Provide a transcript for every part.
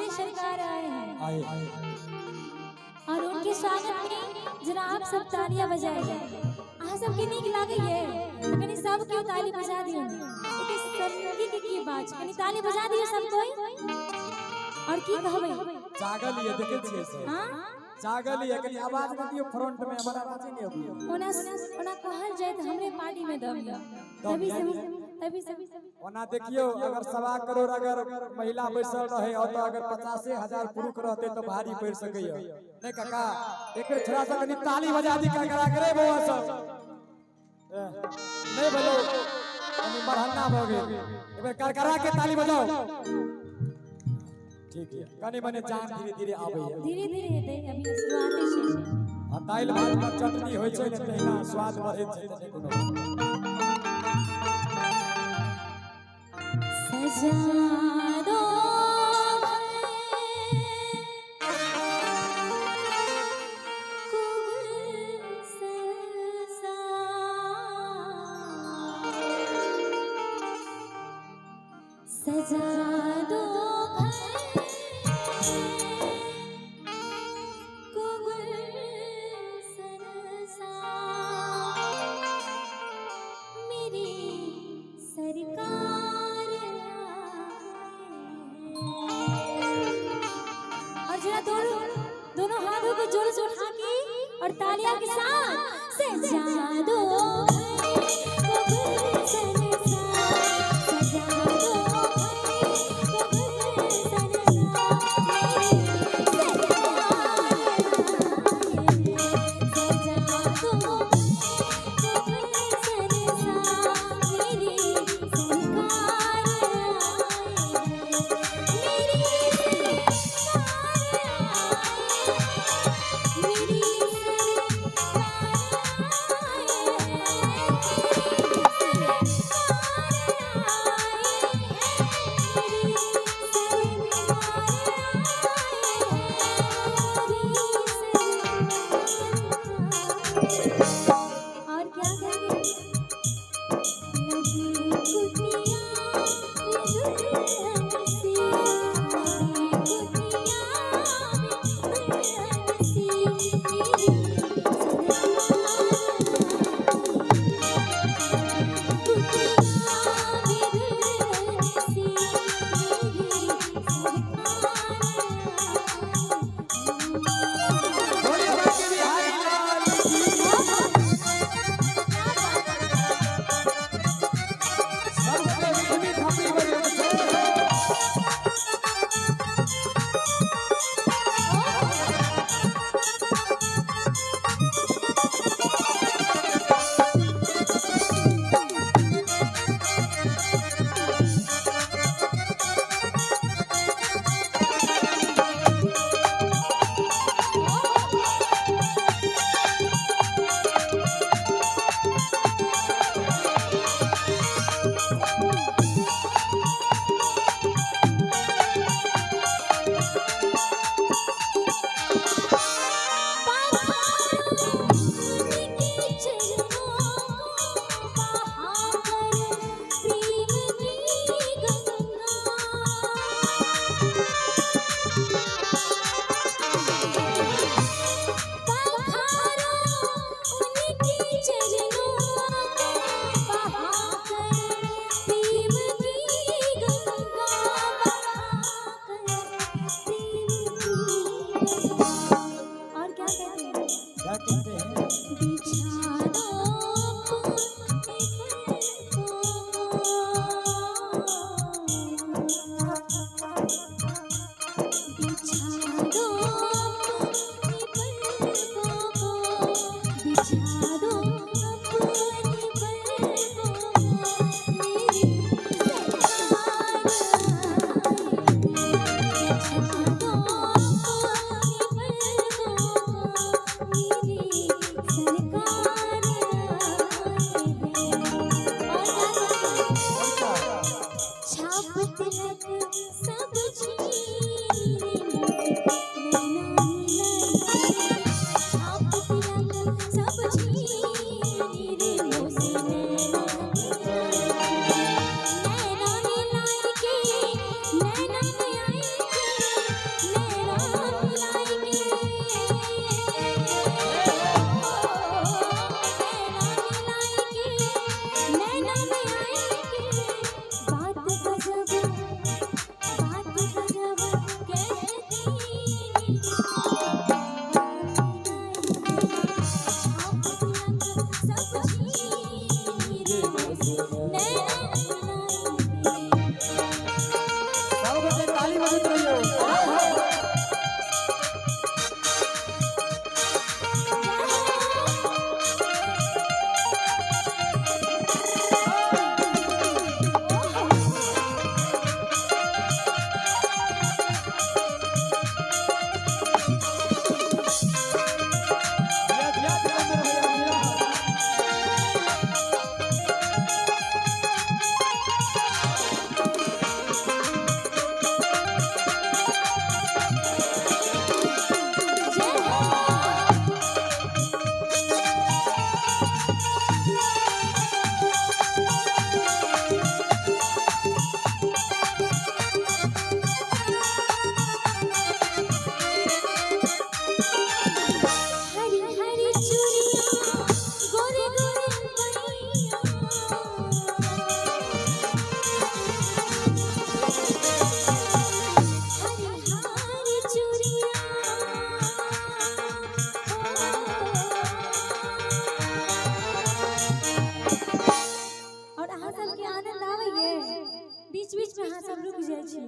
हमारे सरकार आए हैं। आए। और उनके स्वागत में जरा आप सब तालियां बजाइए। अहाँ सबके नीक लागैए तऽ कनि सब केओ ताली बजा दियौ। एते संगी के की बात छै, कनि ताली बजा दियौ सब कोई। और की कहबै? जागल ये देखै छियै से। हाँ? जागल ये, कनि आवाज नहि दियौ फ्रंट में, हमर आवाज नहि अबैया। ओना ओना कहल जाय तऽ हमरे पार्टी में दम यऽ। तभी से तभी से ओना देखियौ, अगर 1.25 करोड़ अगर महिला बैसल रहे और तो अगर 50,000 पुरुष रहते तो भारी पड़ सकैया। नहीं काका, एक बेर छोरा सब कनि ताली बजा दी करकरा के रे बौआ सब। नहीं बोलो, कनि मरहन्ना भऽ गेल। एक बेर करकरा के ताली बजाओ। ठीक है, कनि मनि जान धीरे धीरे आबैया। धीरे धीरे हेतै, अभी शुरुआते छै। आ दालि भात पर चटनी होइ छै ने, तहिना स्वाद बढ़ैत छै, तऽ नहि कोनो। सजा दो सजा दो घर को गुलशन सा, मेरी सरकार आए। और जरा दोनों दोनों हाथों को जोर से उठा के और तालियां के साथ सजा दो घर को गुलशन सा, सजा दो घर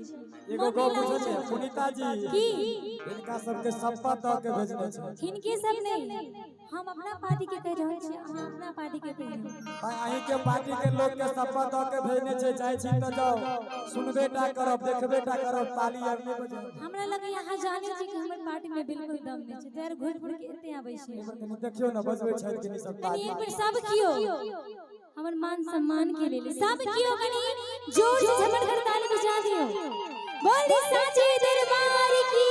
छियै। एगो मन गप नहि बुझल लागै छै छै। पुनीता जी, की? हिनका सबके शपथ दऽ के भेजने छै। हिनके सब नहीं, हम अपना पार्टी के कह रहल छी, अहाँ अपना पार्टी के कहियौ। भाई अहीं के पार्टी के लोग के शपथ दऽ के भेजने छै, जाइ छी तऽ जाउ, सुनबे टा करब, देखबे टा करब, ताली आर नहि बजायब। हमरा लगे अहाँ जानै छी कि हमर पार्टी में बिल्कुल दम नहीं छै, तार घुरि फुर के एते आबै छै। कनि देखियौ ने बजबै छथि कि नहि सब कनि ताली। एक बेर सब कियो हमर मान सम्मान के लेल सब कियो कनि जोर से झमट कर ताली बजा दियो। बोल दी साचे दरबार की।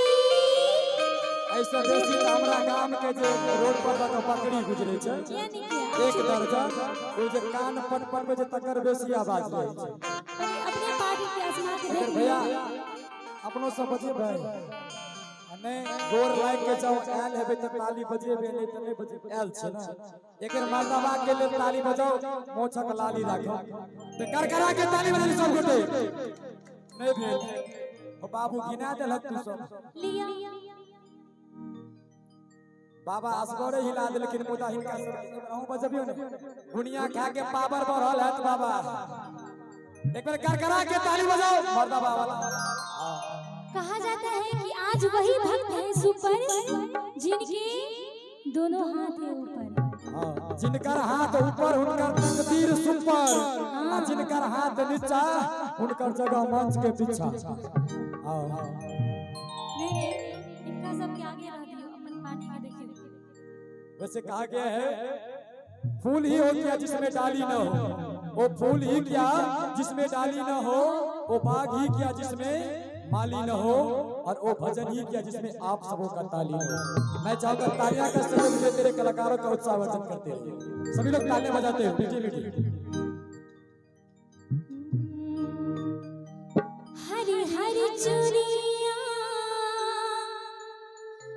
ऐसे बेसी तऽ हमरा गाम के जे रोड पर दऽ के बकरी गुजरै छै, किया नहीं किया? एक दर्जन, ओ जे कान पट पटबै छै तकर बेसी आवाज रहै छै। कनि अपने पार्टी के आजमा के देख भैया लियौ। अपनो सब बजेबै आ नहि गोर लागि के जाउ, आयल हेबै तऽ ताली बजेबै, नहि तऽ नहि बजेबै। आयल छै ने, एकर मर्दबा के लेल ताली बजाउ, मोछक लाली राखब। तऽ करकरा के ताली बजेली सब गोटे। नहि भेल ओ बाबू गिना देलक तू सब। लिया। बाबा असगरे हिला देलखिन, मुदा हिनका सब अहूँ बजबियौ ने, गुनिया खा के पावर बढ़ल हैत बाबा। एक बेर करकरा के ताली बजाओ मर्दबा वाला। कहा जाता है कि आज वही भक्त हैं सुपर जिनके दोनों हाथ है ऊपर। हाँ, जिनकर हाथ ऊपर हुनकर तकदीर सुपर, आ जिनकर हाथ नीचा हुनकर जगह मंच के पीछा। हाँ। नहीं नहीं, इनका सबके आगे रह दियो, अपन पार्टी के देखियो। वैसे कहा गया है फूल ही हो क्या जिसमें डाली न हो, वो फूल ही क्या जिसमें डाली न हो, वो बाग ही क्या जिसमें माली न हो, और वो भजन ही क्या जिसमें आप सबों का ताली न हो। मैं चाहूंगा तालियां का सहयोग देते रहे, कलाकारों का उत्साहवर्धन करते रहिए। सभी लोग तालियां बजाते हो, मीठी मीठी। हरी हरी चूड़ियां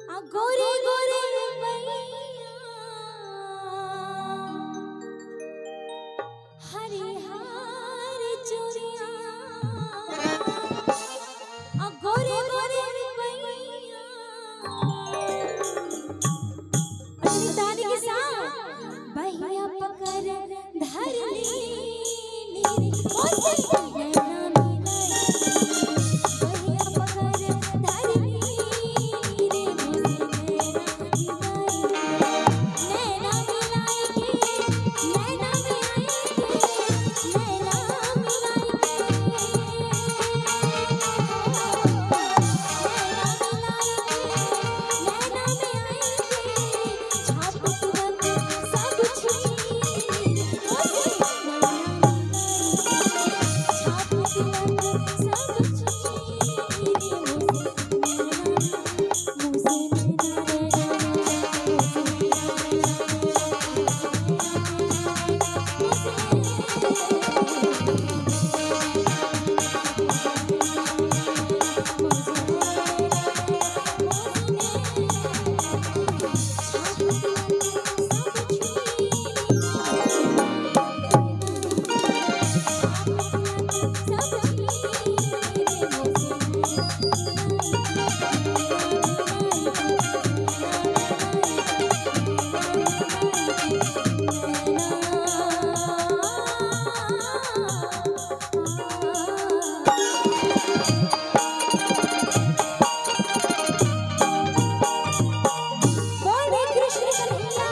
आ गोरे गोरे रुपैया, हरी हरी चूड़ियां आ गोरे गोरे रुपैया। अपनी ताली के साथ बहिया पकड़ धर ली।